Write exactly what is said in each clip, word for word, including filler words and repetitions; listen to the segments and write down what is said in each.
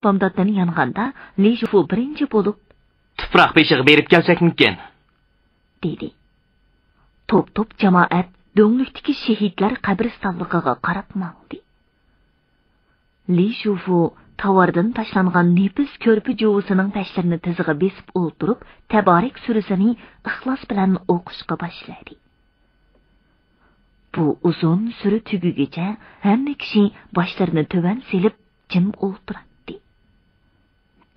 بامداتتىن يانغاندا، لى شۇفۇ بىرىنچى بولۇپ، «تۇپراق بېشىغا بېرىپ كەلسەكمىكىن؟» دېدى. توپ-توپ جامائەت دۆڭلۈكتىكى شېھىتلەر قەبرىستانلىقىغا قاراپ ماڭدى. لى شۇفۇ تاۋاردىن تاشلانغان نېپىز كۆرپە جۇۋىسىنىڭ پەشلىرىنى تىزىغا بېسىپ ئولتۇرۇپ، تەبارەك سۈرىسىنى ئىخلاس بىلەن ئوقۇشقا باشلىدى. بۇ ئۇزۇن سۈرە تۈگىگىچە ھەممە كىشى باشلىرىنى تۆۋەن سېلىپ، جىم ئولتۇراتتى.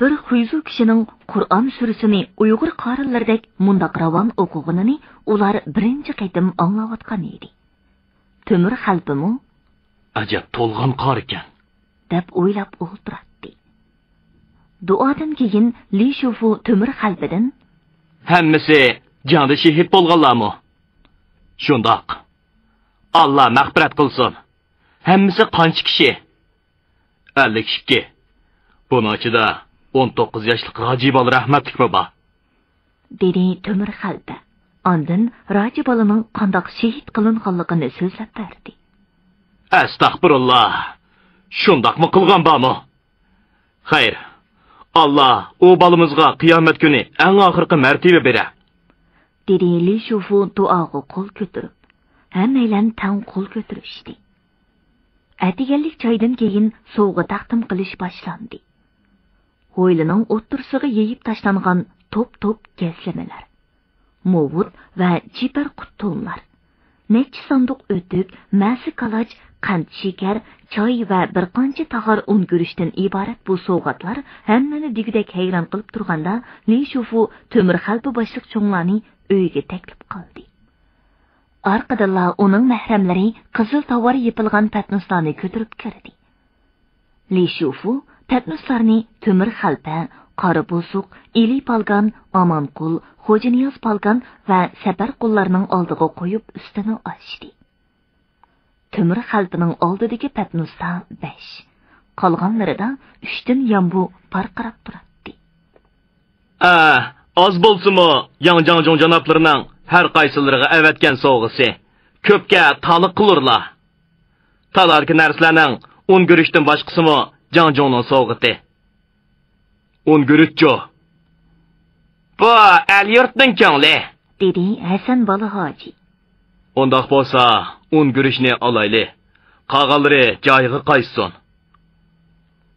بىر خۇيزۇ كىشىنىڭ قۇرئان سۈرىسىنى ئۇيغۇر قارىلىرىدەك مۇنداق راۋان ئوقۇغىنىنى ئۇلار بىرىنچى قېتىم ئاڭلاۋاتقان ئىدى. تۆمۈر خەلپىمۇ، «ئەجەب تولغان قارىكەن» دەپ ئويلاپ ئولتۇراتتى. دۇئادىن كېيىن لى شۇفۇ تۆمۈر خەلپىدىن، «ھەممىسى جەڭدە شېھىت بولغانلارمۇ؟» «شۇنداق. ئاللا مەغپىرەت قىلسۇن. ھەممىسى قانچە كىشى؟» «ئەللىك ئىككى. بۇنىڭ ئىچىدە ئون توققۇز ياشلىق راجى بالا رەھمەتلىكمۇ بار؟» دېدى تۆمۈر خەلپە. ئاندىن راجى بالىنىڭ قانداق شېھىت قىلىنغانلىقىنى سۆزلەپ بەردى. «ئەستەغپۇرۇللا! شۇنداقمۇ قىلغان بارمۇ؟ خەير، ئاللا ئۇ بالىمىزغا قىيامەت كۈنى ئەڭ ئاخىرقى مەرتىۋە بېرە.» دېدى لى شۇفۇ دۇئاغا قول كۆتۈرۈپ. ھەممەيلەن تەڭ قول كۆتۈرۈشتى. ئەتىگەنلىك چايدىن كېيىن سوۋغا تەقدىم قىلىش باشلاندى. ھويلىنىڭ ئوتتۇرىسىغا يېيىپ تاشلانغان توپ-توپ گەزلىمىلەر، موۋۇت ۋە چىپەر قۇت تونلار، نەچچە ساندۇق ئۆتۈك، مەسە كالاچ، قەنت شېكەر، چاي ۋە بىر قانچە تاغار ئۇن گۈرۈچتىن ئىبارەت بۇ سوۋغاتلار ھەممىنى دېگۈدەك ھەيران قىلىپ تۇرغاندا، لى شۇفۇ تۆمۈر خەلپە باشلىق چوڭلارنى ئۆيىگە تەكلىپ قىلدى. ئارقىدىنلا ئۇنىڭ مەھرەملىرى قىزىل تاۋار يېپىلغان پەتنۇسلارنى كۆتۈرۈپ كىردى. لى شۇفۇ پەتنۇسلارنى تۆمۈر خەلپە، قارا بوزۇق، ئېلى پالگان، ئامانقۇل، خوجانىياز پالگان ۋە سەپەر قۇللارنىڭ ئالدىغا قويۇپ ئۈستىنى ئاچتى. تۆمۈر خەلپىنىڭ ئالدىدىكى پەتنۇستا بەش، قالغانلىرىدا ئۈچتىن يامبۇ پارقىراپ تۇراتتى. ئە، ئاز بولسىمۇ، ياڭ جاڭجۇڭ جانابلىرىنىڭ ھەر قايسىلىرىغا ئەۋەتكەن سوۋغىسى. كۆپكە تالىق قىلۇرلا. تالادىكى نەرسىلەرنىڭ ئۇن گۈرۈچتىن باشقىسىمۇ جاڭجۇڭنىڭ سوۋغىتى. ئۇن گۈرۈچچۇ؟ بۇ ئەل-يۇرتنىڭ كۆڭلى، دېدى ھەسەن بالا ھاجى. ئۇنداق بولسا، ئۇن گۈرۈچنى ئالايلى. قالغانلىرى جايىغا قايتسۇن.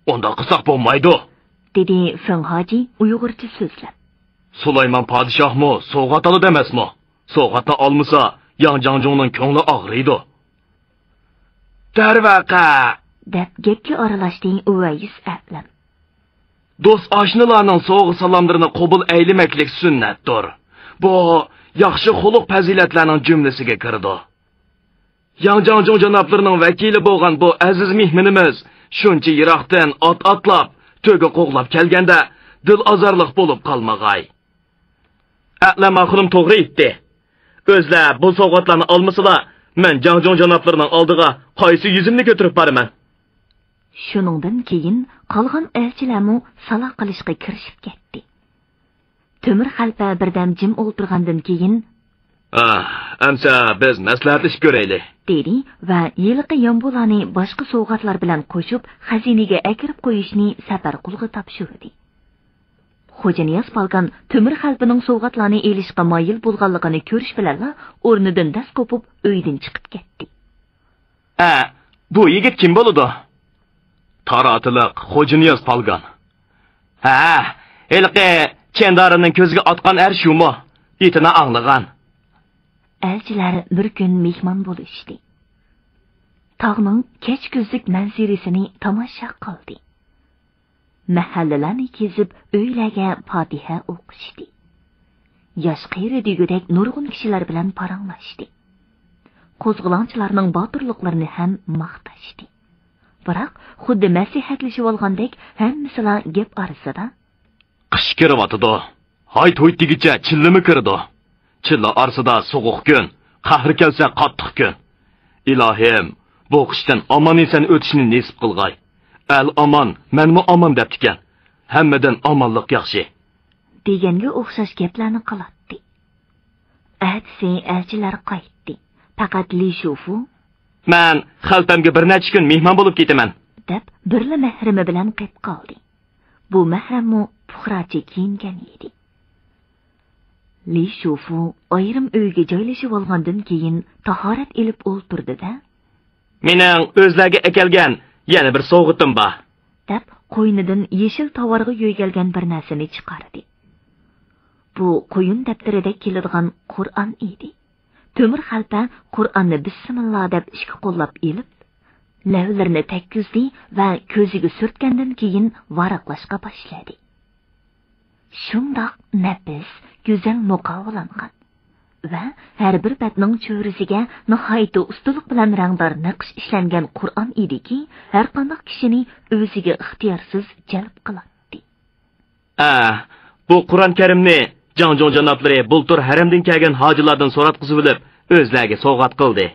ئۇنداق قىلساق بولمايدۇ، دېدى فېڭ ھاجى ئۇيغۇرچە سۆزلەپ. سۇلايمان پادىشاھمۇ سوۋغات ئالىدۇ ئەمەسمۇ؟ سوۋغاتنى ئالمىسا، ياڭ جاڭجۇڭنىڭ كۆڭلى ئاغرىيدۇ. دەرۋەقە، دەپ گەپكە ئارىلاشتى ئۇۋەيس ئەلەم. دوست-ئاشنىلارنىڭ سوۋغا-سالاملىرىنى قوبۇل ئەيلىمەكلىك سۈننەتتۇر. بۇ ياخشى خۇلق-پەزىلەتلەرنىڭ جۈملىسىگە كىرىدۇ. ياڭ جاڭجۇڭ جانابلىرىنىڭ ۋەكىلى بولغان بۇ ئەزىز مېھمىنىمىز شۇنچە يىراقتىن ئات ئاتلاپ، تۆگە قوغلاپ كەلگەندە، دىل ئازارلىق بولۇپ قالمىغاي. ئەلەم ئاخۇنۇم توغرا ئېيتتى. ئۆزلەر بۇ سوۋغاتلارنى ئالمىسىلا، مەن جاڭجۇڭ جانابلىرىنىڭ ئالدىغا قايسى يۈزۈمنى كۆتۈرۈپ بارىمەن؟ شۇنىڭدىن كېيىن قالغان ئەلچىلەرمۇ سالا قىلىشقا كىرىشىپ كەتتى. تۆمۈر خەلپە بىردەم جىم ئولتۇرغاندىن كېيىن، ئا، ئەمسە بىز مەسلىھەتلىشىپ كۆرەيلى، دېدى ۋە ھېلىقى يامبۇلارنى باشقا سوۋغاتلار بىلەن قوشۇپ، خەزىنىگە ئەكىرىپ قويۇشنى سەپەرقۇلغا تاپشۇردى. خوجانىياز پالكان تۆمۈر خەلپىنىڭ سوۋغاتلارنى ئېلىشقا مايىل بولغانلىقىنى كۆرۈش بىلەنلا ئورنىدىن دەس قوپۇپ ئۆيدىن چىقىپ كەتتى. ئە، بۇ يىگىت كىم بولىدۇ؟ تاراتىلىق خوجانىياز پالكان. ھە، ھېلىقى چەندارىنىڭ كۆزىگە ئاتقان ئەر شۇمۇ؟ ئېتىنى ئاڭلىغان. ئەلچىلەر بىر كۈن مېھمان بولۇشتى. تاغنىڭ كەچكۈزلۈك مەنزىرىسىنى تاماشا قىلدى. مەھەللىلەرنى كېزىپ، ئۆيلەرگە پاتىھە ئوقۇشتى. ياش قېرى دېگۈدەك نۇرغۇن كىشىلەر بىلەن پاراڭلاشتى. قوزغىلاڭچىلارنىڭ باتۇرلۇقلىرىنى ھەم ماختاشتى. بىراق، خۇددى مەسلىھەتلىشىۋالغاندەك ھەممىسىلا گەپ ئارىسىدا، قىش كىرىۋاتىدۇ. ھايت-ھۇيت دېگۈچە چىللىمۇ كىرىدۇ. چىللا ئارىسىدا سوغۇق كۈن، قەھرى كەلسە قاتتىق كۈن. ئىلاھىم، بۇ قىشتىن ئامان-ئېسەن ئۆتۈشنى نېسىپ قىلغاي. ئەل ئامان، مەنمۇ ئامان دەپتىكەن. ھەممىدىن ئامانلىق ياخشى. دېگەنگە ئوخشاش گەپلەرنى قىلاتتى. ئەتىسى ئەلچىلەر قايتتى. پەقەت لى شۇفۇ، مەن خەلپەمگە بىر نەچچە كۈن مېھمان بولۇپ كېتىمەن، دەپ بىرلا مەھرىمى بىلەن قېپ قالدى. بۇ مەھرەممۇ پۇقراچە كىيىنگەن ئىدى. لى شۇفۇ ئايرىم ئۆيگە جايلىشىۋالغاندىن كېيىن تاھارەت ئېلىپ ئولتۇردى-دە، مېنىڭ ئۆزلەرگە ئەكەلگەن يەنە بىر سوۋغىتىم بار، دەپ قوينىدىن يېشىل تاۋارغا يۆگەلگەن بىر نەرسىنى چىقاردى. بۇ قويۇن دەپتىرىدە كېلىدىغان قۇرئان ئىدى. تۆمۈر خەلپە قۇرئاننى بىسمىللا دەپ ئىككى قوللاپ ئېلىپ، لەۋلىرىنى تەگكۈزدى ۋە كۆزىگە سۈرتكەندىن كېيىن ۋاراقلاشقا باشلىدى. شۇنداق نەپىس، گۈزەل مۇقاۋىلانغان ۋە ھەر بىر بەتنىڭ چۆرىسىگە ناھايىتى ئۇستىلىق بىلەن رەڭدار نەقىش ئىشلەنگەن قۇرئان ئىدىكى، ھەرقانداق كىشىنى ئۆزىگە ئىختىيارسىز جەلپ قىلاتتى. ئە، بۇ قۇرئان كەرىمنى جاڭجۇڭ جانابلىرى بۇلتۇر ھەرەمدىن كەلگەن ھاجىلاردىن سوراتقۇزۇۋېلىپ، ئۆزلەرگە سوۋغات قىلدى،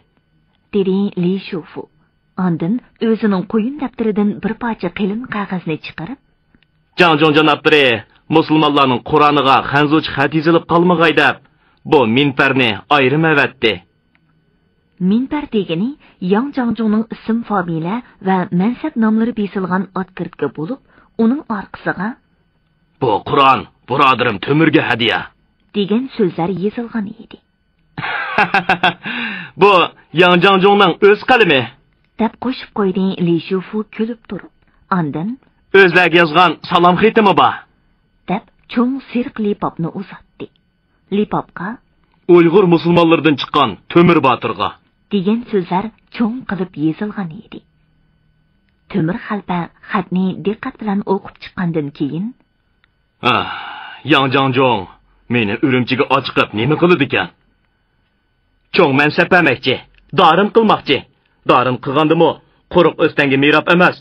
دېدى لى شۇفۇ. ئاندىن ئۆزىنىڭ قويۇن دەپتىرىدىن بىر پارچە قېلىن قەغەزنى چىقىرىپ، جاڭجۇڭ جانابلىرى مۇسۇلمانلارنىڭ قۇرئانىغا خەنزۇچە خەت يېزىلىپ قالمىغاي دەپ، بۇ مىنبەرنى ئايرىم ئەۋەتتى. مىنبەر دېگىنى ياڭ جاڭجۇڭنىڭ ئىسىم فامىلە ۋە مەنسەپ ناملىرى بېسىلغان ئاتكىرتكە بولۇپ، ئۇنىڭ ئارقىسىغا بۇ قۇرئان بۇرادىرىم تۆمۈرگە ھەدىيە دېگەن سۆزلەر يېزىلغان ئىدى. بۇ ياڭ جاڭجۇڭنىڭ ئۆز قەلىمى، دەپ قوشۇپ قويدى لى شۇفۇ كۈلۈپ تۇرۇپ. ئاندىن ئۆزلەرگە يازغان سالام خېتىمۇ بار، دەپ چوڭ سېرىق لىپاپنى ئۇزاتتى. لىپاپقا ئۇيغۇر مۇسۇلمانلىرىدىن چىققان تۆمۈر باتۇرغا دېگەن سۆزلەر چوڭ قىلىپ يېزىلغان ئىدى. تۆمۈر خەلپە خەتنى دىققەت بىلەن ئوقۇپ چىققاندىن كېيىن، ئاھ، ياڭ جاڭجۇڭ مېنى ئۈرۈمچىگە ئاچىقىپ نېمە قىلىدىكەن؟ چوڭ مەنسەپ بەرمەكچى، دارىن قىلماقچى. دارىن قىلغاندىمۇ قۇرۇق ئۆستەڭگە مىراب ئەمەس،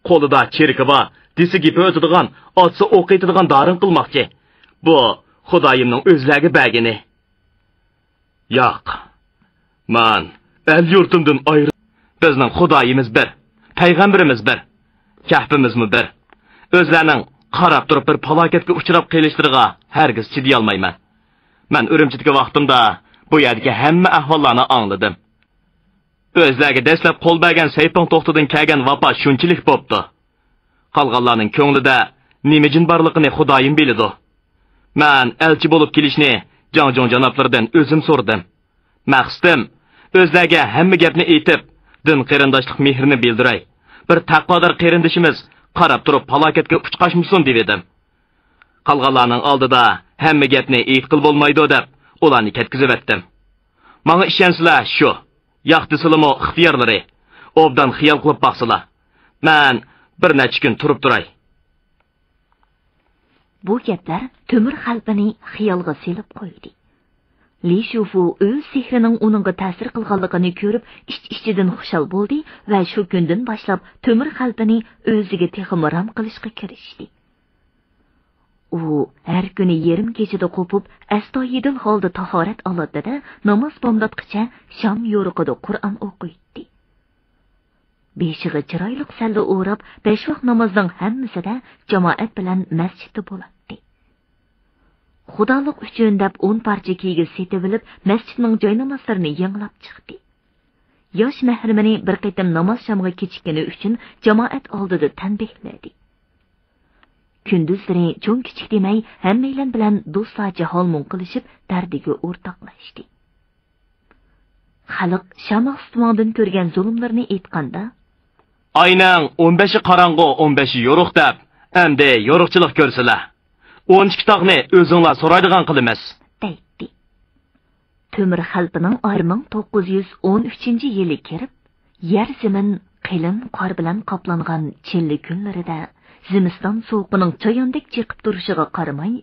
قولىدا چېرىكى بار، دېسە گېپى ئۆتىدىغان، ئاتسا ئوقى يېتىدىغان دارىن قىلماقچى. بۇ خۇدايىمنىڭ ئۆزلەرگە بەرگىنى. ياق، مەن ئەل يۇرتۇمدىن ئايرىل، بىزنىڭ خۇدايىمىز بىر، پەيغەمبىرىمىز بىر، كەھپىمىزمۇ بىر. ئۆزلەرنىڭ قاراپ تۇرۇپ بىر پالاكەتكە ئۇچراپ قېلىشلىرىغا ھەرگىز چىدىيالمايمەن. مەن ئۈرۈمچىدىكى ۋاقتىمدا بۇ يەردىكى ھەممە ئەھۋاللارنى ئاڭلىدىم. ئۆزلەرگە دەسلەپ قول بەرگەن سەيپىڭ توختىدىن كەلگەن ۋاپا شۇنچىلىك بوپتۇ. قالغانلارنىڭ كۆڭلىدە نېمە جىن بارلىقىنى خۇدايىم بىلىدۇ. مەن ئەلچى بولۇپ كېلىشنى جاڭجۇڭ جانابلىرىدىن ئۆزۈم سورىدىم. مەقسىتىم، ئۆزلەرگە ھەممە گەپنى ئېيتىپ، دىن قېرىنداشلىق مېھرىنى بىلدۈرەي. بىر تەقۋادار قېرىندىشىمىز قاراپ تۇرۇپ پالاكەتكە ئۇچقاچمىسۇن دېۋىدىم. قالغانلارنىڭ ئالدىدا ھەممە گەپنى ئېيتقىلى بولمايدۇ دەپ، ئۇلارنى كەتكۈزۈۋەتتىم. ماڭا ئىشەنسىلە شۇ. ياق دېسىلىمۇ ئىختىيارلىرى. ئوبدان خىيال قىلىپ باقسىلا. مەن بىر نەچچە كۈن تۇرۇپ تۇراي. بۇ گەپلەر تۆمۈر خەلپىنى خىيالغا سېلىپ قويدى. لى شۇفۇ ئۆز سېھرىنىڭ ئۇنىڭغا تەسىر قىلغانلىقىنى كۆرۈپ، ئىچ-ئىچىدىن خۇشال بولدى ۋە شۇ كۈندىن باشلاپ تۆمۈر خەلپىنى ئۆزىگە تېخىمۇ رام قىلىشقا كىرىشتى. ئۇ ھەر كۈنى يېرىم كېچىدە قوپۇپ، ئەستايىدىل ھالدا تاھارەت ئالاتتى-دە، ناماز بامداتقىچە شام يورۇقىدا قۇرئان ئوقۇيتتى. بېشىغا چىرايلىق سەللە ئوراپ، بەش ۋاق نامازنىڭ ھەممىسىدە جامائەت بىلەن مەسچىتتە بولاتتى. خۇدالىق ئۈچۈن دەپ ئون پارچە كىگىز سېتىۋېلىپ، مەسچىتنىڭ جاينامازلىرىنى يېڭىلاپ چىقتى. ياش مەھرىمىنى بىر قېتىم ناماز شامغا كېچىككىنى ئۈچۈن جامائەت ئالدىدا تەنبىھلىدى. كۈندۈزلىرى چوڭ-كىچىك دېمەي، ھەممەيلەن بىلەن دوستلارچە ھال-مۇڭ قىلىشىپ، دەردىگە ئورتاقلاشتى. خەلق شاماخ سۇتۇڭدىن كۆرگەن زۇلۇملىرىنى ئېيتقاندا، ئاينىڭ ئون بەشى قاراڭغۇ، ئون بەشى يورۇق دەپ، ئەمدى يورۇقچىلىق كۆرسىلە. ئون ئىككى تاغنى ئۆزۈڭلار سورايدىغان قىلىمىز، دەيتتى. تۆمۈر خەلپىنىڭ بىر مىڭ توققۇز يۈز ئون ئۈچىنچى يىلى كىرىپ، يەر زېمىن قېلىن قار بىلەن قاپلانغان چىللە كۈنلىرىدە، زىمىستان سوغۇقىنىڭ چاياندەك چېقىپ تۇرۇشىغا قارىماي،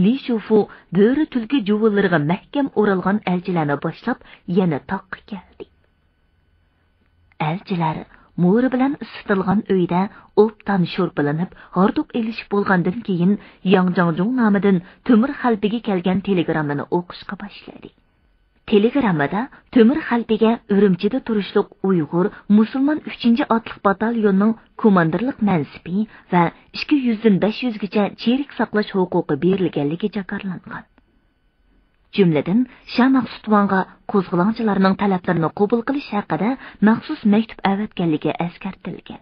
لى شۇفۇ بۆرە تۈلكە جۇۋىلىرىغا مەھكەم ئورالغان ئەلچىلەرنى باشلاپ يەنە تاغقا كەلدى. ئەلچىلەر مورا بىلەن ئىسسىتىلغان ئۆيدە ئوبدان شورپىلىنىپ، ھاردۇق ئېلىشىپ بولغاندىن كېيىن، ياڭ جاڭجۇڭ نامىدىن تۆمۈر خەلپىگە كەلگەن تېلېگراممىنى ئوقۇشقا باشلىدى. تېلېگراممىدا تۆمۈر خەلپىگە ئۈرۈمچىدە تۇرۇشلۇق ئۇيغۇر مۇسۇلمان ئۈچىنچى ئاتلىق باتاليوننىڭ كوماندىرلىق مەنسىپى ۋە ئىككى يۈزدىن بەش يۈزگىچە چېرىك ساقلاش ھوقۇقى بېرىلگەنلىكى جاكارلانغان. جۈملىدىن، شاماخ سۇتۇڭغا قوزغىلاڭچىلارنىڭ تەلەپلىرىنى قوبۇل قىلىش ھەققىدە مەخسۇس مەكتۇپ ئەۋەتكەنلىكى ئەسكەرتىلگەن.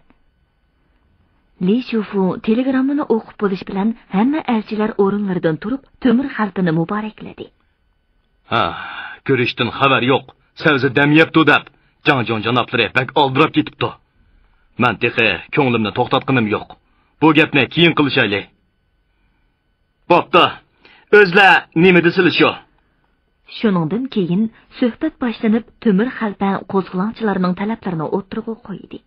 لى شۇفۇ تېلېگراممىنى ئوقۇپ بولۇش بىلەن ھەممە ئەلچىلەر ئورۇنلىرىدىن تۇرۇپ، تۆمۈر خەلپىنى مۇبارەكلىدى. ھە، كۆرۈشتىن خەۋەر يوق. سەۋزە دەم يەپتۇ دەپ، جاڭجۇڭ جانابلىرى بەك ئالدىراپ كېتىپتۇ. مەن تېخى كۆڭلۈمنى توختاتقىنىم يوق. بۇ گەپنى كېيىن قىلىشايلى. بوپتۇ. ئۆزلەر نېمە دېسىلا شۇ. شۇنىڭدىن كېيىن سۆھبەت باشلىنىپ، تۆمۈر خەلپە قوزغىلاڭچىلارنىڭ تەلەپلىرىنى ئوتتۇرىغا قويدى.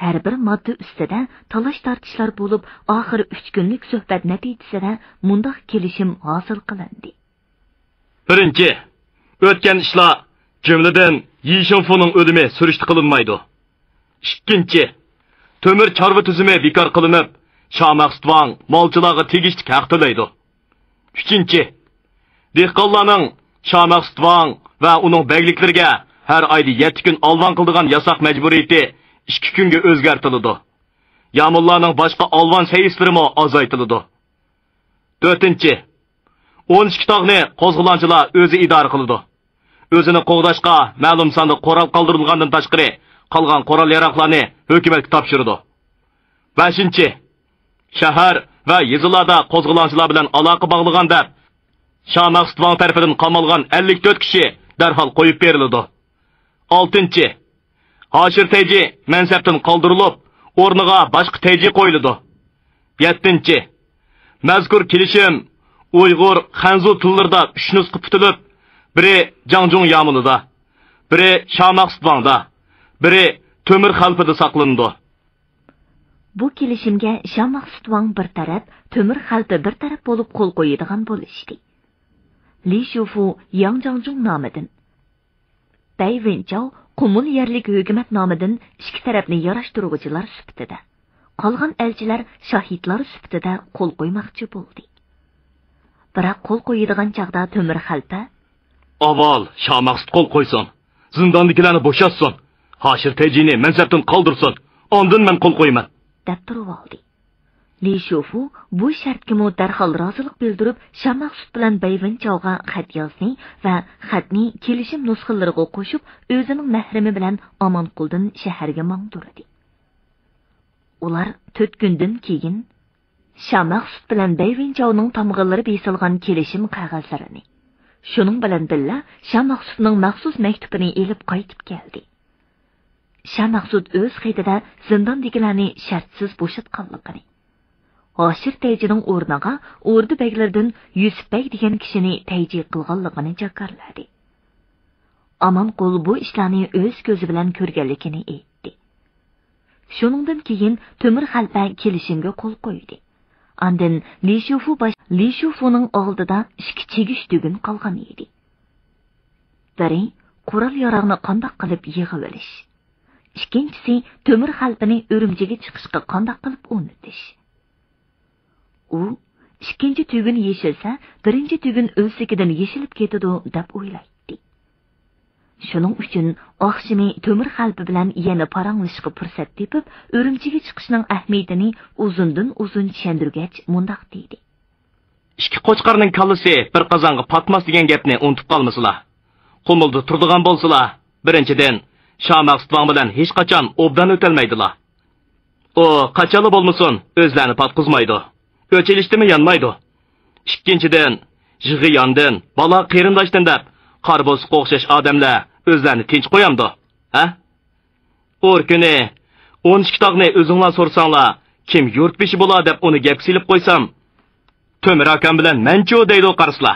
ھەر بىر ماددا ئۈستىدە تالاش-تارتىشلار بولۇپ، ئاخىرى ئۈچ كۈنلۈك سۆھبەت نەتىجىسىدە مۇنداق كېلىشىم ھاسىل قىلىندى. بىرىنچى، ئۆتكەن ئىشلار، جۈملىدىن يى شىنفۇنىڭ ئۆلۈمى سۈرۈشتە قىلىنمايدۇ. ئىككىنچى، تۆمۈر چارۋا تۈزۈمى بىكار قىلىنىپ، شامەخسۇت ۋاڭ مالچىلارغا تېگىشلىك ھەق تۆلەيدۇ. ئۈچىنچى، دېھقانلارنىڭ شامەخسۇت ۋاڭ ۋە ئۇنىڭ بەگلىكلىرىگە ھەر ئايدا يەتتە كۈن ئالۋاڭ قىلىدىغان ياساق مەجبۇرىيىتى ئىككى كۈنگە ئۆزگەرتىلىدۇ. يامۇللارنىڭ باشقا ئالۋان سەيىسلىرىمۇ ئازايتىلىدۇ. تۆتىنچى، ئون ئىككى تاغنى قوزغىلاڭچىلار ئۆزى ئىدارە قىلىدۇ. ئۆزىنى قوغداشقا مەلۇم ساندا قورال قالدۇرۇلغاندىن تاشقىرى، قالغان قورال-ياراغلارنى ھۆكۈمەتكە تاپشۇرىدۇ. بەشىنچى، شەھەر ۋە يېزىلاردا قوزغىلاڭچىلار بىلەن ئالاقە باغلىغان دەپ، شامەخسۇت ۋاڭ تەرىپىدىن قامالغان ئەللىك تۆت كىشى دەرھال قويۇپ بېرىلىدۇ. ئالتىنچى، ھاشىر تەيجى مەنسەپتىن قالدۇرۇلۇپ، ئورنىغا باشقا تەيجى قويۇلىدۇ. يەتتىنچى، مەزكۇر كېلىشىم ئۇيغۇر، خەنزۇ تىللىرىدا ئۈچ نۇسخا پۈتۈلۈپ، بىرى جاڭجۇڭ يامۇلىدا، بىرى شامەخسۇت ۋاڭدا، بىرى تۆمۈر خەلپىدە ساقلىنىدۇ. بۇ كېلىشىمگە شامەخسۇت ۋاڭ بىر تەرەپ، تۆمۈر خەلپە بىر تەرەپ بولۇپ قول قويىدىغان بولۇشتى. لى شۇفۇ ياڭ جاڭجۇڭ نامىدىن، بەي ۋېنچاۋ قۇمۇل يەرلىك ھۆكۈمەت نامىدىن ئىككى تەرەپنى ياراشتۇرغۇچىلار سۈپىتىدە، قالغان ئەلچىلەر شاھىتلار سۈپىتىدە قول قويماقچى بولدى. بىراق قول قويىدىغان چاغدا تۆمۈر خەلپە، ئاۋۋال شامەخسۇت قول قويسۇن، زىنداندىكىلەرنى بوشاتسۇن، ھاشىر تەيجىنى مەنسەپتىن قالدۇرسۇن، ئاندىن مەن قول قويىمەن، دەپ تۇرۇۋالدى. لى شۇفۇ بۇ شەرتكىمۇ دەرھال رازىلىق بىلدۈرۈپ، شامەخسۇت بىلەن بەي ۋېنچاۋغا خەت يازدى ۋە خەتنى كېلىشىم نۇسخىلىرىغا قوشۇپ، ئۆزىنىڭ مەھرىمى بىلەن ئامانقۇلدىن شەھەرگە ماڭدۇردى. ئۇلار تۆت كۈندىن كېيىن شامەخسۇت بىلەن بەي ۋېنچاۋنىڭ تامغىلىرى بېسىلغان كېلىشىم قەغەزلىرىنى، شۇنىڭ بىلەن بىللە شامەخسۇتنىڭ مەخسۇس مەكتۇپىنى ئېلىپ قايتىپ كەلدى. شامەخسۇت ئۆز خېتىدە زىنداندىكىلەرنى شەرتسىز بوشاتقانلىقىنى، ھاشىر تەيجىنىڭ ئورنىغا ئوردا بەگلىرىدىن يۈسۈپ بەگ دېگەن كىشىنى تەيجى قىلغانلىقىنى جاكارلىدى. ئامانقۇل بۇ ئىشلارنى ئۆز كۆزى بىلەن كۆرگەنلىكىنى ئېيتتى. شۇنىڭدىن كېيىن تۆمۈر خەلپە كېلىشىمگە قول قويدى. ئاندىن لى شۇفۇ باش-، لى شۇفۇنىڭ ئالدىدا ئىككى چىگىش تۈگۈن قالغان ئىدى. بىرى، قورال-ياراغنى قانداق قىلىپ يىغىۋېلىش. ئىككىنچىسى، تۆمۈر خەلپىنى ئۈرۈمچىگە چىقىشقا قانداق قىلىپ ئۇنىتىش. ئۇ، ئىككىنچى تۈگۈن يېشىلسە، بىرىنچى تۈگۈن ئۆلسىكىدىن يېشىلىپ كېتىدۇ، دەپ ئويلايتتى. شۇنىڭ ئۈچۈن ئاخشىمى تۆمۈر خەلپە بىلەن يەنە پاراڭلىشىشقا پۇرسەت تېپىپ، ئۈرۈمچىگە چىقىشنىڭ ئەھمىيىتىنى ئۇزۇندىن ئۇزۇن چۈشەندۈرگەچ مۇنداق دېدى. ئىككى قوچقارنىڭ كاللىسى بىر قازانغا پاتماس دېگەن گەپنى ئۇنتۇپ قالمىسىلا. قۇمۇلدا تۇرىدىغان بولسىلا، بىرىنچىدىن، شامەخسۇت ۋاڭ بىلەن ھېچقاچان ئوبدان ئۆتەلمەيدىلا. ئۇ قاچانلا بولمىسۇن، ئۆزلەرنى پاتقۇزمايدۇ. ئۆچ ئېلىشتىمۇ يانمايدۇ. ئىككىنچىدىن، يىغا ياندىن، بالا قېرىنداشتىن دەپ، قارا بوسۇققا ئوخشاش ئادەملەر ئۆزلەرنى تىنچ قويامدۇ؟ ھە؟ ئۇر كۈنى ئون ئىككى تاغنى ئۆزۈڭلار سورىساڭلار، كىم يۇرت بېشى بولا دەپ ئۇنى گەپكە سېلىپ قويسام، تۆمۈر ئاكام بىلەن مەنچۇ دەيدۇ قارىسىلا.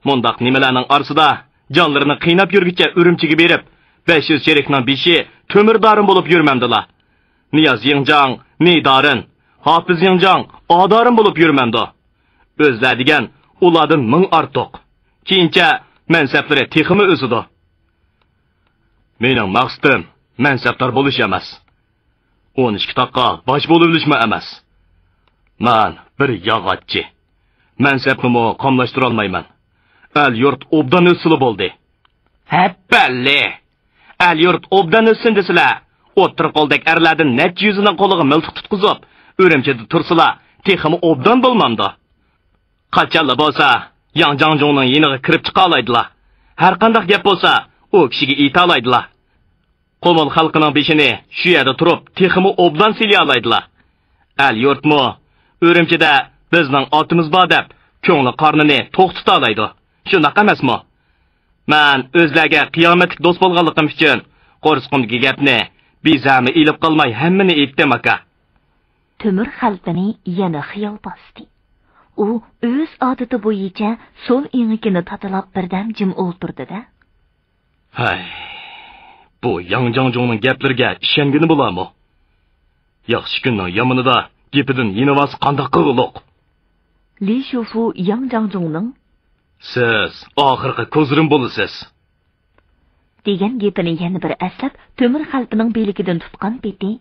مۇنداق نېمىلەرنىڭ ئارىسىدا جانلىرىنى قىيناپ يۈرگۈچە ئۈرۈمچىگە بېرىپ، بەش يۈز چېرىكنىڭ بېشى تۆمۈر دارىم بولۇپ يۈرمەمدىلا. نىياز يىڭجاڭ، نى دارىن، ھاپىز يىڭجاڭ، ئا دارىن بولۇپ يۈرمەمدۇ. ئۆزلەر دېگەن ئۇلاردىن مىڭ ئارتۇق. كېيىنچە مەنسەپلىرى تېخىمۇ ئۆسىدۇ. مېنىڭ مەقسىتىم مەنسەپدار بولۇش ئەمەس. ئون ئىككى تاغقا باش بولۇۋېلىشمۇ ئەمەس. مەن بىر ياغاچچى. مەنسەپنىمۇ قاملاشتۇرالمايمەن. ئەل-يۇرت ئوبدان ئۆتسىلا بولدى. ھەپپەللى! ئەل-يۇرت ئوبدان ئۆتسۇن دېسىلە، ئوتتۇرا قولدەك ئەرلەردىن نەچچە يۈزىنىڭ قولىغا مىلتىق تۇتقۇزۇپ، ئۈرۈمچىدە تۇرسىلا، تېخىمۇ ئوبدان بولمامدۇ؟ قاچانلا بولسا، ياڭ جاڭجۇڭنىڭ يېنىغا كىرىپ چىقالايدىلا. ھەرقانداق گەپ بولسا، ئۇ كىشىگە ئېيتالايدىلا. قۇمۇل خەلقىنىڭ بېشىنى شۇ يەردە تۇرۇپ تېخىمۇ ئوبدان سىلىيالايدىلا. ئەل-يۇرتمۇ ئۈرۈمچىدە بىزنىڭ ئاتىمىز بار دەپ كۆڭلى قارنىنى توختىتالايدۇ. شۇنداق ئەمەسمۇ؟ مەن ئۆزلەرگە قىيامەتلىك دوست بولغانلىقىم ئۈچۈن قورسىقىمدىكى گەپنى بىزەمۇ ئېلىپ قالماي ھەممىنى ئېيتتىم، ئاكا. تۆمۈر خەلپىنى يەنە خىيال باستى. ئۇ ئۆز ئادىتى بويىچە سول ئېڭىكىنى تاتىلاپ بىردەم جىم ئولتۇردى-دە. ھەي، بۇ ياڭ جاڭجۇڭنىڭ گەپلىرىگە ئىشەنگىنى بولارمۇ؟ ياخشى كۈننىڭ يامىنىدا گېپىدىن يېنىۋالسا قانداق قىلغۇلۇق؟ لى شۇفۇ ياڭ جاڭجۇڭنىڭ سىز ئاخىرقى كوزىرىم بولىسىز. دېگەن گېپىنى يەنە بىر ئەسلەپ، تۆمۈر خەلپىنىڭ بىلىكىدىن تۇتقان پېتى.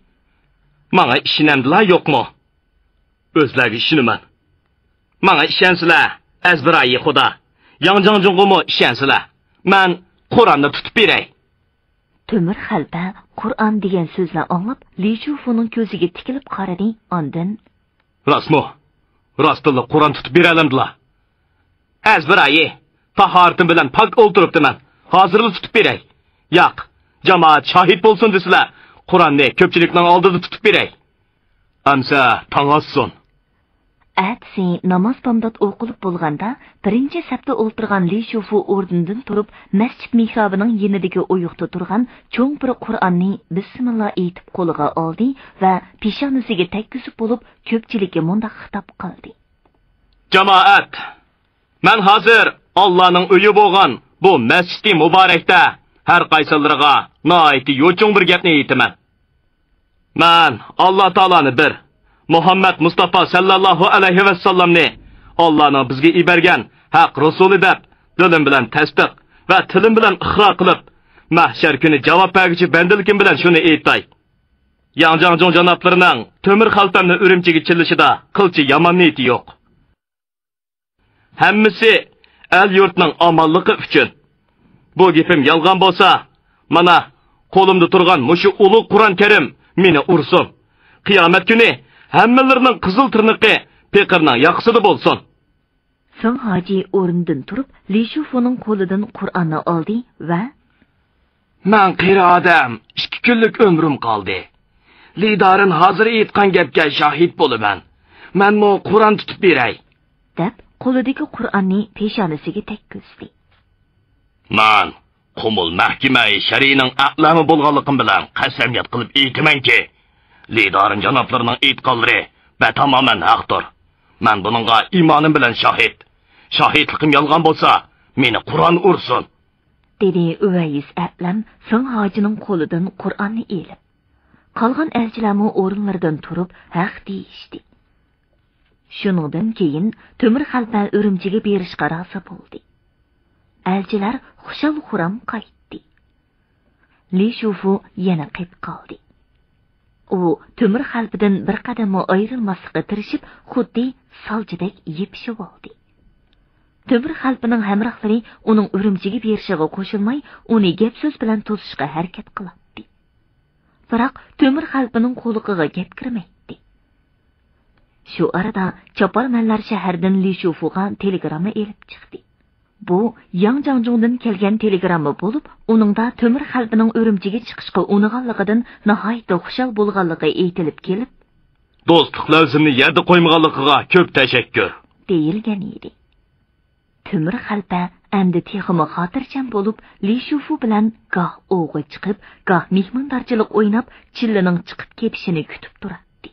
ماڭا ئىشىنەمدىلا يوقمۇ؟ ئۆزلەرگە ئىشىنىمەن. ماڭا ئىشەنسىلە، ئەزبىرايى خۇدا. ياڭ جاڭجۇڭغىمۇ ئىشەنسىلە. مەن قۇرئاننى تۇتۇپ بېرەي. تۆمۈر خەلپە قۇرئان دېگەن سۆزنى ئاڭلاپ، لى شۇفۇنىڭ كۆزىگە تىكىلىپ قارىدى، ئاندىن. راستمۇ؟ راستتىنلا قۇرئان تۇتۇپ بېرەلەمدىلا؟ ئەزبىرايى، تاھارىتىم بىلەن پاك ئولتۇرۇپتىمەن. ھازىرلا تۇتۇپ بېرەي. ياق، جامائەت شاھىت بولسۇن دېسىلە، قۇرئاننى كۆپچىلىكنىڭ ئالدىدا تۇتۇپ بېرەي. ئەمسە تاڭ ئاتسۇن. ئەتىسى ناماز بامدات ئوقۇلۇپ بولغاندا، بىرىنچى سەپتە ئولتۇرغان لى شۇفۇ ئورنىدىن تۇرۇپ، مەسچىت مېھرابىنىڭ يېنىدىكى ئويۇقتا تۇرغان چوڭ بىر قۇرئاننى بىسمىللا ئېيتىپ قولىغا ئالدى ۋە پېشانىسىگە تەگكۈزۈپ بولۇپ، كۆپچىلىككە مۇنداق خىتاب قىلدى. جامائەت! مەن ھازىر ئاللانىڭ ئۆيى بولغان بۇ مەسچىتى مۇبارەكتە ھەر قايسىلىرىغا ناھايىتى يوچۇن بىر گەپنى ئېيتىمەن. مەن ئاللا تائالانى بىر، مۇھەممەد مۇستافا سەللەللاھۇ ئەلەيھى ۋەسەللەمنى ئاللانىڭ بىزگە ئىبەرگەن ھەق رەسۇلى دەپ دىلىم بىلەن تەستىق ۋە تىلىم بىلەن ئىقرار قىلىپ، مەھشەر كۈنى جاۋاب بەرگۈچى بەندىلىكىم بىلەن شۇنى ئېيتاي. ياڭ جاڭجۇڭ جانابلىرىنىڭ تۆمۈر خەلپەمنى ئۈرۈمچىگە چىللىشىدا قىلچە يامان نىيىتى يوق. ھەممىسى ئەل-يۇرتنىڭ ئامانلىقى ئۈچۈن. بۇ گېپىم يالغان بولسا، مانا، قولۇمدا تۇرغان مۇشۇ ئۇلۇغ قۇرئان كەرىم مېنى ئۇرسۇن. قىيامەت كۈنى ھەممىلىرىنىڭ قىزىل تىرنىقى پېقىرنىڭ ياقىسىدا بولسۇن. فېڭ ھاجى ئورنىدىن تۇرۇپ، لى شۇفۇنىڭ قولىدىن قۇرئاننى ئالدى ۋە مەن قېرى ئادەم، ئىككى كۈنلۈك ئۆمرۈم قالدى. لى دارىن ھازىر ئېيتقان گەپكە شاھىت بولىمەن. مەنمۇ قۇرئان تۇتۇپ بېرەي. دەپ، قولىدىكى قۇرئاننى پېشانىسىگە تەگكۈزدى. مەن قۇمۇل مەھكىمەي شەرئىنىڭ ئەلامى بولغانلىقىم بىلەن قەسەمياد قىلىپ ئېيتىمەنكى، لى دارىن جانابلىرىنىڭ ئېيتقانلىرى بەتامامەن ھەقتۇر. مەن بۇنىڭغا ئىمانىم بىلەن شاھىت. شاھىتلىقىم يالغان بولسا، مېنى قۇرئان ئۇرسۇن. دېدى ئۇۋەيس ئەلام فېڭ ھاجىنىڭ قولىدىن قۇرئاننى ئېلىپ. قالغان ئەلچىلەرمۇ ئورۇنلىرىدىن تۇرۇپ ھەق دېيىشتى. شۇنىڭدىن كېيىن تۆمۈر خەلپە ئۈرۈمچىگە بېرىشقا رازى بولدى. ئەلچىلەر خۇشال-خۇرام قايتتى. لى شۇفۇ يەنە قېتىپ قالدى. ئۇ تۆمۈر خەلپىدىن بىر قەدەممۇ ئايرىلماسلىققا تىرىشىپ، خۇددى سالچىدەك يېپىشىۋالدى. تۆمۈر خەلپىنىڭ ھەمراھلىرى ئۇنىڭ ئۈرۈمچىگە بېرىشىغا قوشۇلماي، ئۇنى گەپ-سۆز بىلەن توسۇشقا ھەرىكەت قىلاتتى. بىراق تۆمۈر خەلپىنىڭ قۇلىقىغا گەپ كىرمەيتتى. شۇ ئارىدا چاپارمەنلەر شەھەردىن لى شۇفۇغا تېلېگرامما ئېلىپ چىقتى. بۇ ياڭ جاڭجۇڭدىن كەلگەن تېلېگرامما بولۇپ، ئۇنىڭدا تۆمۈر خەلپىنىڭ ئۈرۈمچىگە چىقىشقا ئۇنىغانلىقىدىن ناھايىتى خۇشال بولغانلىقى ئېيتىلىپ كېلىپ، دوستلۇق لەۋزىمنى يەردە قويمىغانلىقىغا كۆپ تەشەككۈر، دېيىلگەن ئىدى. تۆمۈر خەلپە ئەمدى تېخىمۇ خاتىرجەم بولۇپ، لى شۇفۇ بىلەن گاھ ئوۋغا چىقىپ، گاھ مېھماندارچىلىق ئويناپ، چىللىنىڭ چىقىپ كېتىشىنى كۈتۈپ تۇراتتى.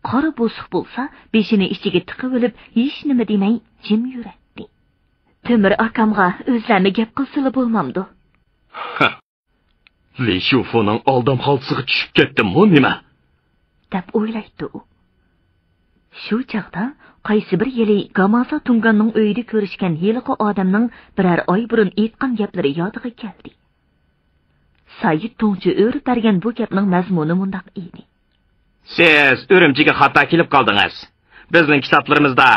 قارا بوسۇق بولسا، بېشىنى ئىچىگە تىقىۋېلىپ، ھېچنېمە دېمەي، جىم يۈرەتتى. تۆمۈر ئاكامغا ئۆزلەرمۇ گەپ قىلسىلا بولمامدۇ؟ لى شۇفۇنىڭ ئالدام خالتىسىغا چۈشۈپ كەتتىممۇ نېمە؟ دەپ ئويلايتتى ئۇ. شۇ چاغدا قايسى بىر يىلى گامازا تۇڭگاننىڭ ئۆيىدە كۆرۈشكەن ھېلىقى ئادەمنىڭ بىرەر ئاي بۇرۇن ئېيتقان گەپلىرى يادىغا كەلدى. سايىت تۇڭچى ئۆرۈپ بەرگەن بۇ گەپنىڭ مەزمۇنى مۇنداق ئىدى. سىز ئۈرۈمچىگە خاتا كېلىپ قالدىڭىز. بىزنىڭ كىتابلىرىمىزدا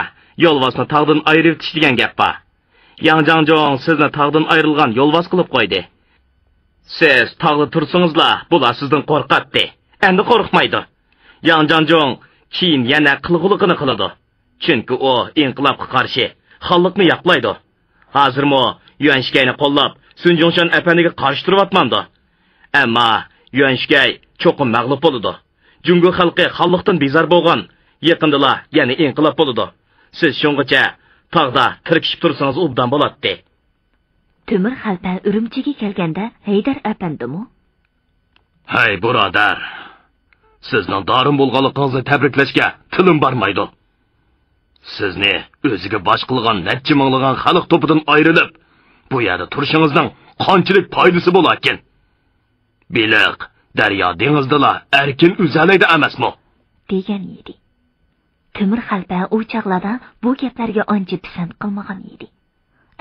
يولۋاسنى تاغدىن ئايرىۋېتىش دېگەن گەپ بار. ياڭ جاڭجۇڭ سىزنى تاغدىن ئايرىلغان يولۋاس قىلىپ قويدى. سىز تاغدا تۇرسىڭىزلا، بۇلار سىزدىن قورقاتتى. ئەمدى قورقمايدۇ. ياڭ جاڭجۇڭ كېيىن يەنە قىلغۇلۇقىنى قىلىدۇ. چۈنكى ئۇ ئىنقىلابقا قارشى، خانلىقنى ياقلايدۇ. ھازىرمۇ يۈەنشىكەينى قوللاپ، سۈن جۇڭشەن ئەپەندىگە قارشى تۇرۇۋاتمامدۇ؟ ئەمما يۈەنشىكەي چوقۇم مەغلۇپ بولىدۇ. جۇڭگو خەلقى خانلىقتىن بىزار بولغان، يېقىندىلا يەنە ئىنقىلاب بولىدۇ. سىز شۇڭغىچە تاغدا تىركىشىپ تۇرسىڭىز ئوبدان بولاتتى. تۆمۈر خەلپە ئۈرۈمچىگە كەلگەندە ھەيدەر ئەپەندىمۇ؟ ھەي، بۇرادەر! سىزنىڭ دارىم بولغانلىقىڭىزنى تەبرىكلەشكە تىلىم بارمايدۇ. سىزنى ئۆزىگە باش قىلغان نەچچە مىڭلىغان خەلق توپىدىن ئايرىلىپ، بۇ يەردە تۇرۇشىڭىزنىڭ قانچىلىك پايدىسى بولاركىن؟ بېلىق دەريا دېڭىزدىلا ئەركىن ئۈزەلەيدۇ ئەمەسمۇ؟ دېگەن ئىدى. تۆمۈر خەلپە ئۇ چاغلاردا بۇ گەپلەرگە ئانچە پىسەنت قىلمىغان ئىدى.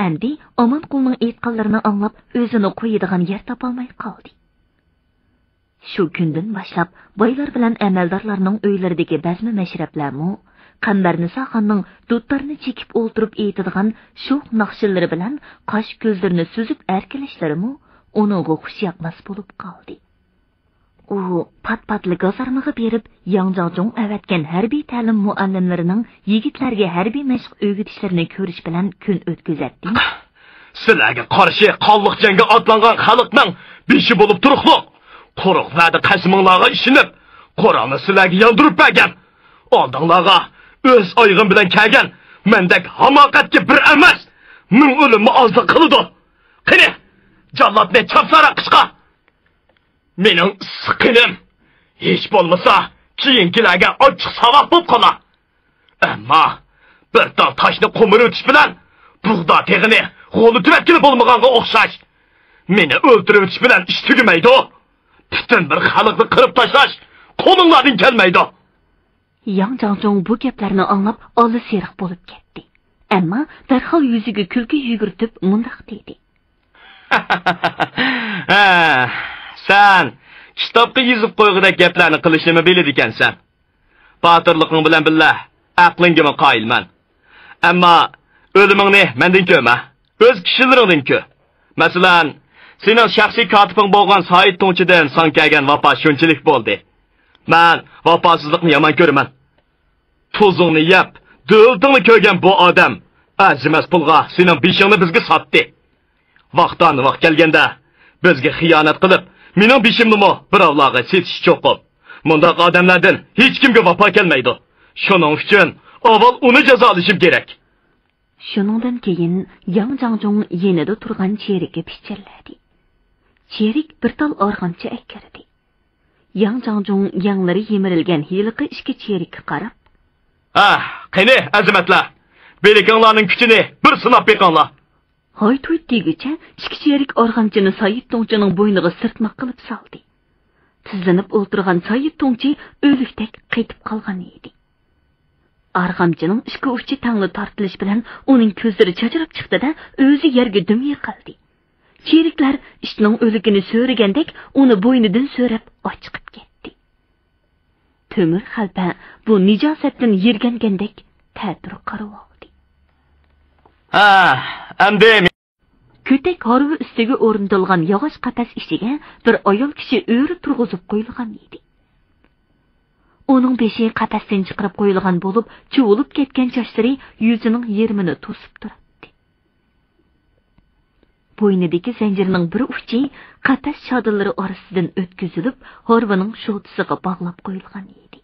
ئەمدى ئامانقۇلنىڭ ئېيتقانلىرىنى ئاڭلاپ، ئۆزىنى قويىدىغان يەر تاپالماي قالدى. شۇ كۈندىن باشلاپ، بايلار بىلەن ئەمەلدارلارنىڭ ئۆيلىرىدىكى بەزمە مەشرەپلەرمۇ، قەمبەرنىساخاننىڭ دۇتارنى چېكىپ ئولتۇرۇپ ئېيتىدىغان شوخ ناخشىلىرى بىلەن قاش-كۆزلىرىنى سۈزۈپ ئەركىلەشلىرىمۇ ئۇنىڭغا خۇش ياقماس بولۇپ قالدى. ئۇ پات-پاتلا گازارمىغا بېرىپ، ياڭ جاڭجۇڭ ئەۋەتكەن ھەربىي تەلىم مۇئەللىملىرىنىڭ يىگىتلەرگە ھەربىي مەشىق ئۆگىتىشلىرىنى كۆرۈش بىلەن كۈن ئۆتكۈزەتتى. سىلەرگە قارشى قانلىق جەڭگە ئاتلانغان خەلقنىڭ بېشى بولۇپ تۇرۇقلۇق، قۇرۇق ۋەدە قەسىمىڭلارغا ئىشىنىپ، قورالنى سىلەرگە ياندۇرۇپ بەرگەن ئالدىڭلارغا ئۆز ئايىغىم بىلەن كەلگەن مەندەك ھاماقەتكە بىر ئەمەس، مىڭ ئۆلۈممۇ ئازلىق قىلىدۇ. قېنى، جاللاتنى چاپسانراق قىچقا! مېنىڭ ئىسسىق قېنىم، ھېچ بولمىسا، كېيىنكىلەرگە ئاچچىق ساۋاق بولۇپ قالا. ئەمما بىر تال تاشنى قومۇرۇۋېتىش بىلەن بۇغدا تېغىنى غولىتىۋەتكىلى بولمىغانغا ئوخشاش. مېنى ئۆلتۈرۈۋېتىش بىلەن ئىش تۈگىمەيدۇ. پۈتۈن بىر خەلقنى قىرىپ تاشلاش قولۇڭلاردىن كەلمەيدۇ. ياڭ جاڭجۇڭ بۇ گەپلەرنى ئاڭلاپ ئاللىسېرىق بولۇپ كەتتى. ئەمما دەرھال يۈزىگە كۈلكە يۈگۈرتۈپ مۇنداق دېدى. ھە، سەن كىتابقا يېزىپ قويغۇدەك گەپلەرنى قىلىشنىمۇ بىلىدىكەنسەن. باتۇرلۇقۇڭ بىلەن بىللە ئەقلىڭگىمۇ قايىلمەن. ئەمما ئۆلۈمۈڭنى مەندىن كۆرمە. ئۆز كىشىلىرىڭدىن كۆر. مەسىلەن، سېنىڭ شەخسىي كاتىپىڭ بولغان سايىت تۇڭچىدىن ساڭا كەلگەن ۋاپا شۇنچىلىك بولدى. مەن ۋاپاسىزلىقنى يامان كۆرىمەن. تۇزۇڭنى يەپ، دۆلىتىڭنى كۆرگەن بۇ ئادەم ئەرزىمەس پۇلغا سېنىڭ بېشىڭنى بىزگە ساتتى. ۋاقتانىۋاق كەلگەندە، بىزگە خىيانەت قىلىپ، مېنىڭ بېشىمنىمۇ بىراۋلارغا سېتىشى چوقۇم. مۇنداق ئادەملەردىن ھېچكىمگە ۋاپا كەلمەيدۇ. شۇنىڭ ئۈچۈن ئاۋۋال ئۇنى جازالىشىم كېرەك. شۇنىڭدىن كېيىن ياڭ جاڭجۇڭ يېنىدا تۇرغان چېرىككە پىچىرلىدى. چېرىك بىر تال ئارغامچا ئەكىردى. ياڭ جاڭجۇڭ يەڭلىرى يىمىرىلگەن ھېلىقى ئىككى چېرىككە قاراپ، ھە، قېنى، ئەزىمەتلەر، بىلىكىڭلارنىڭ كۈچىنى بىر سىناپ بېقىڭلار. ھاي-توي دېگۈچە ئىككى چېرىك ئارغامچىنى سايىت توڭچىنىڭ بوينىغا سىرتماق قىلىپ سالدى. تىزلىنىپ ئولتۇرغان سايىت توڭچى ئۆلۈكتەك قېتىپ قالغان ئىدى. ئارغامچىنىڭ ئىككى ئۇچى تەڭلا تارتىلىش بىلەن ئۇنىڭ كۆزلىرى چاجراپ چىقتى-دە، ئۆزى يەرگە دۈم يىقىلدى. چېرىكلەر ئىتنىڭ ئۆلۈكىنى سۆرىگەندەك ئۇنى بوينىدىن سۆرەپ ئاچىقىپ كەتتى. تۆمۈر خەلپە بۇ نىجاسەتتىن يىرگەنگەندەك تەتۈر قارىۋالدى. ھە، ئەمدى مې- كۆتەك ھارۋا ئۈستىگە ئورنىتىلغان ياغاچ قەپەس ئىچىگە بىر ئايال كىشى ئۆرە تۇرغۇزۇپ قويۇلغان ئىدى. ئۇنىڭ بېشى قەپەستىن چىقىرىپ قويۇلغان بولۇپ، چۇۋۇلۇپ كەتكەن چاچلىرى يۈزىنىڭ يېرىمىنى توسۇپ تۇراتتى. بوينىدىكى زەنجىرنىڭ بىر ئۇچى قەپەس شادىلىرى ئارىسىدىن ئۆتكۈزۈلۈپ، ھارۋىنىڭ شوتىسىغا باغلاپ قويۇلغان ئىدى.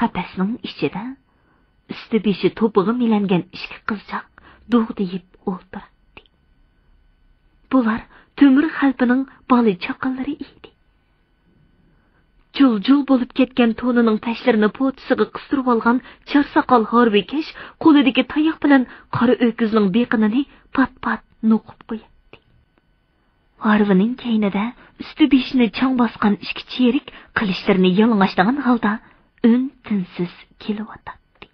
قەپەسنىڭ ئىچىدە ئۈستى بېشى توپىغا مىلەنگەن ئىككى قىزچاق دۇغدىيىپ ئولتۇراتتى. بۇلار تۆمۈر خەلپىنىڭ بالا چاقىلىرى ئىدى. جۇل-جۇل بولۇپ كەتكەن تونىنىڭ پەشلىرىنى پوتىسىغا قىستۇرۇۋالغان چار ساقال ھارۋىكەش قولىدىكى تاياق بىلەن قارا ئۆكۈزنىڭ دېقىنىنى پات-پات نوقۇپ قوياتتى. ھارۋىنىڭ كەينىدە ئۈستى بېشىنى چاڭ باسقان ئىككى چېرىك قىلىچلىرىنى يالىڭاچلىغان ھالدا ئۈن-تىنسىز كېلىۋاتاتتى.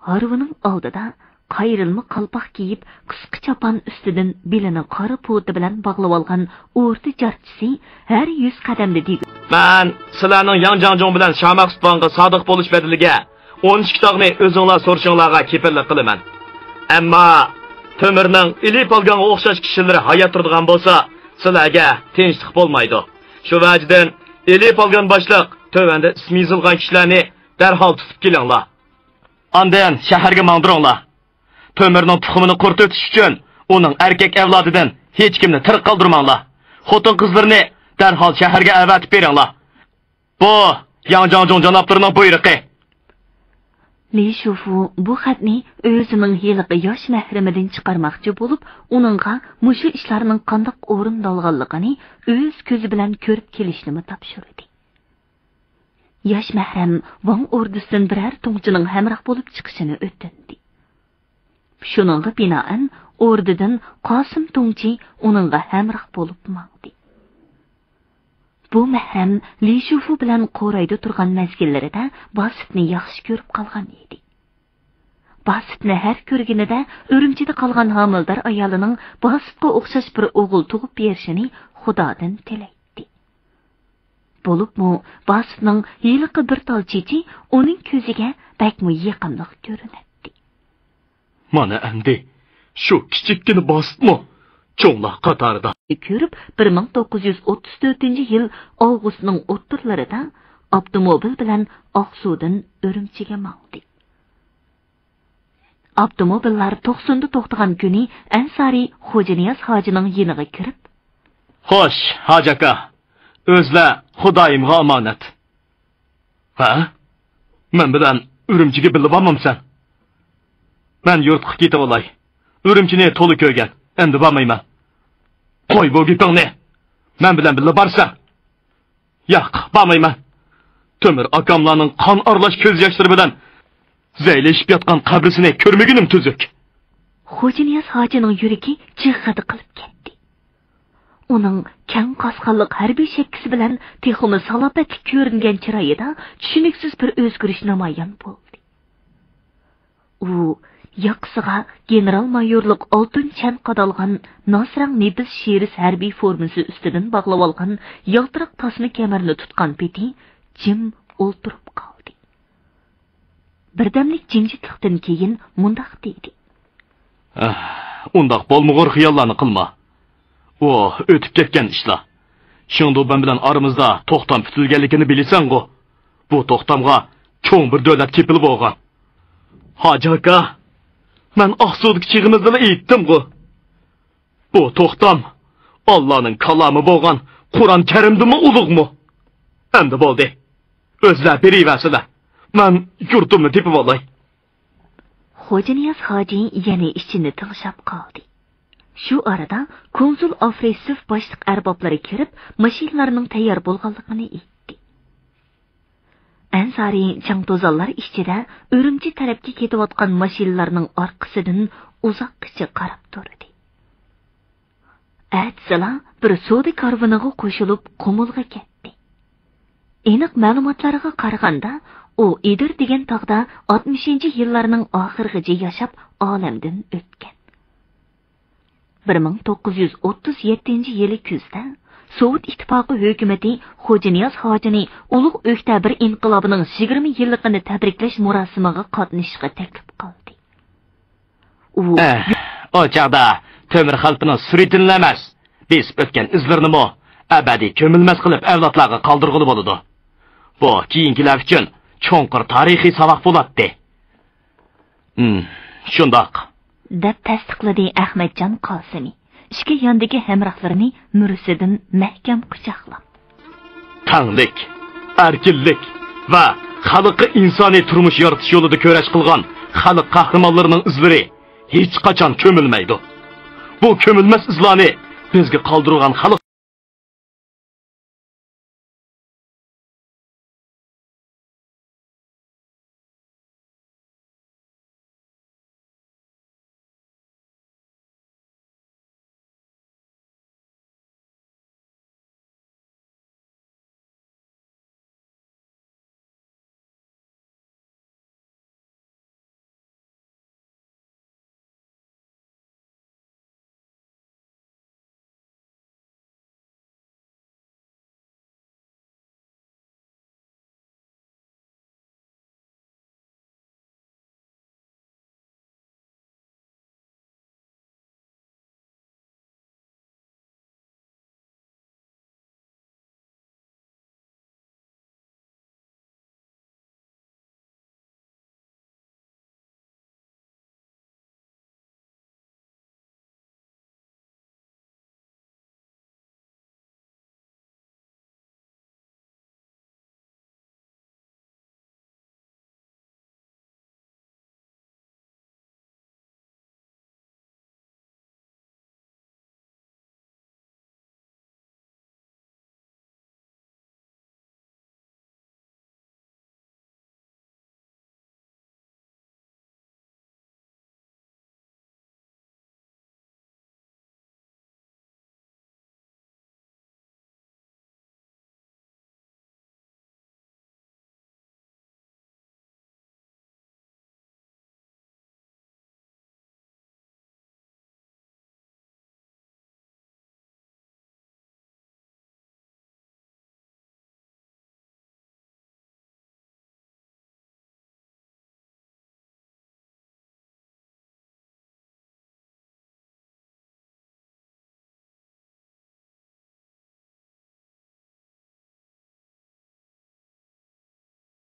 ھارۋىنىڭ ئالدىدا قايرىلما قالپاق كىيىپ، قىسقا چاپان ئۈستىدىن بېلىنى قارا پوتا بىلەن باغلىۋالغان ئورتا جارچىسى ھەر يۈز قەدەمدە دېگۈ- مەن سىلەرنىڭ ياڭ جاڭجۇڭ بىلەن شاماق سۇتۋاڭغا سادىق بولۇش بەدىلىگە ئون ئىككى تاغنى ئۆزۈڭلار سورىشىڭلارغا كېپىللىك قىلىمەن. ئەمما تۆمۈرنىڭ ئىلى پالگانغا ئوخشاش كىشىلىرى ھايات تۇرىدىغان بولسا، سىلەرگە تىنچلىق بولمايدۇ. شۇ ۋەجىدىن ئىلى پالگان باشلىق تۆۋەندە ئىسمى يېزىلغان كىشىلەرنى دەرھال تۇتۇپ كېلىڭلار. ئاندىن شەھەرگە ماڭدۇرۇڭلار. تۆمۈرنىڭ تۇخۇمىنى قۇرۇتۇۋېتىش ئۈچۈن ئۇنىڭ ئەركەك ئەۋلادىدىن ھېچكىمنى تىرىك قالدۇرماڭلار. خوتۇن-قىزلىرىنى دەرھال شەھەرگە ئەۋەتىپ بېرىڭلار. بۇ ياڭ جاڭجۇڭ جانابلىرىنىڭ بۇيرۇقى. لى شۇفۇ بۇ خەتنى ئۆزىنىڭ ھېلىقى ياش مەھرىمىدىن چىقارماقچى بولۇپ، ئۇنىڭغا مۇشۇ ئىشلارنىڭ قانداق ئورۇندالغانلىقىنى ئۆز كۆزى بىلەن كۆرۈپ كېلىشنىمۇ تاپشۇردى. ياش مەھرەم ۋاڭ ئوردىسىدىن بىرەر تۇڭچىنىڭ ھەمراھ بولۇپ چىقىشىنى ئۆتۈندى. شۇنىڭغا بىنائەن، ئوردىدىن قاسىم تۇڭچى ئۇنىڭغا ھەمراھ بولۇپ ماڭدى. بۇ مەھرەم لى شۇفۇ بىلەن قورايدا تۇرغان مەزگىللىرىدە باسىتنى ياخشى كۆرۈپ قالغان ئىدى. باسىتنى ھەر كۆرگىنىدە ئۈرۈمچىدە قالغان ھامىلىدار ئايالىنىڭ باسىتقا ئوخشاش بىر ئوغۇل تۇغۇپ بېرىشىنى خۇدادىن تىلەيتتى. بولۇپمۇ باسىتنىڭ ھېلىقى بىر تال چېچى ئۇنىڭ كۆزىگە بەكمۇ يېقىملىق كۆرۈنەتتى. مانا ئەمدى شۇ كىچىككىنە باسىتمۇ چوڭلار قاتارىدا. كۆرۈپ، بىر مىڭ توققۇز يۈز ئوتتۇز تۆتىنچى يىل ئاۋغۇستنىڭ ئوتتۇرىلىرىدا ئاپتوموبىل بىلەن ئاقسۇدىن ئۈرۈمچىگە ماڭدى. ئاپتوموبىللار توقسۇندا توختىغان كۈنى ئەنسارى خوجانىياز ھاجىنىڭ يېنىغا كىرىپ، خوش، ھاجى ئاكا، ئۆزلەر خۇدايىمغا ئامانەت. ھە؟ مەن بىلەن ئۈرۈمچىگە بىللە بارمامسەن؟ مەن يۇرتقا كېتىۋالاي. ئۈرۈمچىنى تولا كۆرگەن، ئەمدى بارمايمەن. قوي بۇ گېپىڭنى. مەن بىلەن بىللە بارسەن. ياق، بارمايمەن. تۆمۈر ئاكاملارنىڭ قان ئارىلاش كۆز ياشلىرى بىلەن زەيلىشىپ ياتقان قەبرىسىنى كۆرمىگىنىم تۈزۈك. خوجانىياز ھاجىنىڭ يۈرىكى جىغغىدە قىلىپ كەتتى. ئۇنىڭ كەڭ قاسقانلىق ھەربىي شەپكىسى بىلەن تېخىمۇ سالاپەتلىك كۆرۈنگەن چىرايىدا چۈشىنىكسىز بىر ئۆزگىرىش نامايان بولدى. ئۇ ياقىسىغا گېنېرال مايورلۇق ئالتۇن چەن قادالغان نازرەڭ نېپىز شىرىس ھەربىي فورمىسى ئۈستىدىن باغلىۋالغان يالتىراق تاسما كەمەرنى تۇتقان پېتى جىم ئولتۇرۇپ قالدى. بىردەملىك جىمجىتلىقتىن كېيىن مۇنداق دېدى. ئەھ، ئۇنداق بولمىغۇر خىياللارنى قىلما. ئۇ ئۆتۈپ كەتكەن ئىشلار. شېڭدۇبەن بىلەن ئارىمىزدا توختام پۈتۈلگەنلىكىنى بىلىسەنغۇ؟ بۇ توختامغا چوڭ بىر دۆلەت كېپىل بولغان. ھاجى ئاكا، مەن ئاقسۇدىكى چېغىمىزدىلا ئېيتتىمغۇ. بۇ توختام ئاللانىڭ كالامى بولغان قۇرئان كەرىمدىنمۇ ئۇلۇغمۇ؟ ئەمدى بولدى. ئۆزلەر بېرىۋەرسىلە. مەن يۇرتۇمنى تېپىۋالاي. خوجانىياز ھاجى يەنە ئىچىنى تىڭشاپ قالدى. شۇ ئارىدا كونسۇل ئافرىسوف باشلىق ئەربابلىرى كىرىپ، ماشىنىلارنىڭ تەييار بولغانلىقىنى ئېيتتى. ئەنسارى چاڭ-توزانلار ئىچىدە ئۈرۈمچى تەرەپكە كېتىۋاتقان ماشىنىلارنىڭ ئارقىسىدىن ئۇزاققىچە قاراپ تۇردى. ئەتىسىلا بىر سودا كارۋىنىغا قوشۇلۇپ، قۇمۇلغا كەتتى. ئېنىق مەلۇماتلارغا قارىغاندا، ئۇ ئىدىر دېگەن تاغدا ئاتمىشىنچى يىللارنىڭ ئاخىرىغىچە ياشاپ، ئالەمدىن ئۆتكەن. بىر مىڭ توققۇز يۈز ئوتتۇز يەتتىنچى يىلى كۈزدە سوۋېت ئىتتىپاقى ھۆكۈمىتى خوجانىياز ھاجىنى ئۇلۇغ ئۆكتەبىر ئىنقىلابىنىڭ يىگىرمە يىللىقىنى تەبرىكلەش مۇراسىمىغا قاتنىشىشقا تەكلىپ قىلدى. ئۇ ئەھ، ئۇ چاغدا تۆمۈر خەلپىنىڭ سۈرىتىنىلا ئەمەس، بېسىپ ئۆتكەن ئىزلىرىنىمۇ ئەبەدىي كۆمۈلمەس قىلىپ ئەۋلادلارغا قالدۇرغىلى بولىدۇ. بۇ كېيىنكىلەر ئۈچۈن چوڭقۇر تارىخىي ساۋاق بولاتتى. ھىم، شۇنداق. دەپ تەستىقلىدى ئەخمەتجان قاسىمى، ئىككى ياندىكى ھەمراھلىرىنى مۈرىسىدىن مەھكەم قۇچاقلاپ. تەڭلىك، ئەركىنلىك ۋە خەلققە ئىنسانىي تۇرمۇش يارىتىش يولىدا كۈرەش قىلغان خەلق قەھرىمانلىرىنىڭ ئىزلىرى ھېچقاچان كۆمۈلمەيدۇ. بۇ كۆمۈلمەس ئىزلارنى بىزگە قالدۇرغان خەلق